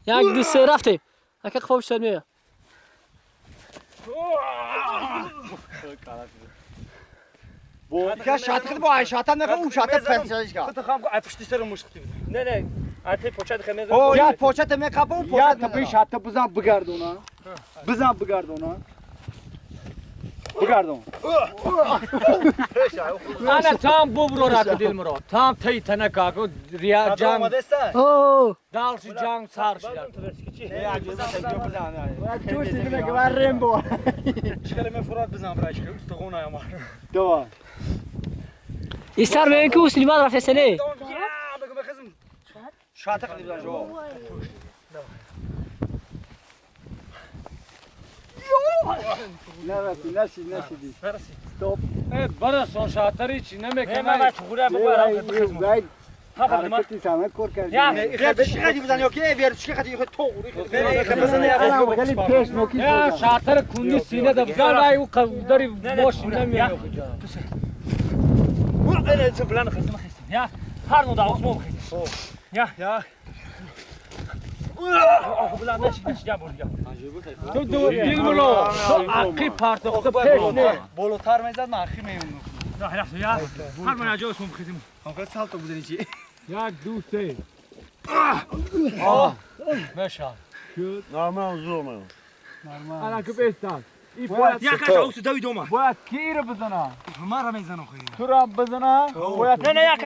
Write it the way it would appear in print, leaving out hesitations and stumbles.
1 2 3 рафтем. Ака қафо бишад мея. Я шатхи бо ай шата нахо у шата пенсияш ка. Худо хам ай пушти сару мушхти. Не, не. Ай ти почат хаме. О, я почата ме қапа у Я почата. тапи шата бизан бигардона. Бизан бигардона. Бигардон. Ана там бубро рак дилмро. Там тей тана каку рия ҷанг. О, Далши ҷанг сар шуда. Ту сидиме гвар Рембо. Чикале ме фурат бизан брачка, устогона яма. Давай. Истар мегӯем ки Услиман рафтеса не? Я бегу бехизм. Шата қди бизан жо. Нараси, наши, наши. Стоп. Э, бара сон шатари чи Не, намекана. ма туғра бубара бехизм. Вай, Ха бардима. ҳаракати сана кор карди. Я. Чӣ қади бизан ё ки вер чӣ қади то Хеле пеш ноки. Я шатар кунди сина да бизан вай у қадари мошин намея. Не, не, блан хизм хизм. Я ҳар ну да усмо хизм. Я. Я. Ох, блан наш наш я бур я. Ту ду дилмро. Ту ақи партохта пеш не. Болотар мезад ман ахи меюм. Да, рафт я. Ҳар ман аҷо усмо хизм. Ҳам салто бузани чи? 1 2 3. Меша. Нормал зур. Ана ки бестан. И бояд Я каша усу давидома. Бояд кира бизана. Мара мезанам хи. Тура бизана. Бояд Не, не, я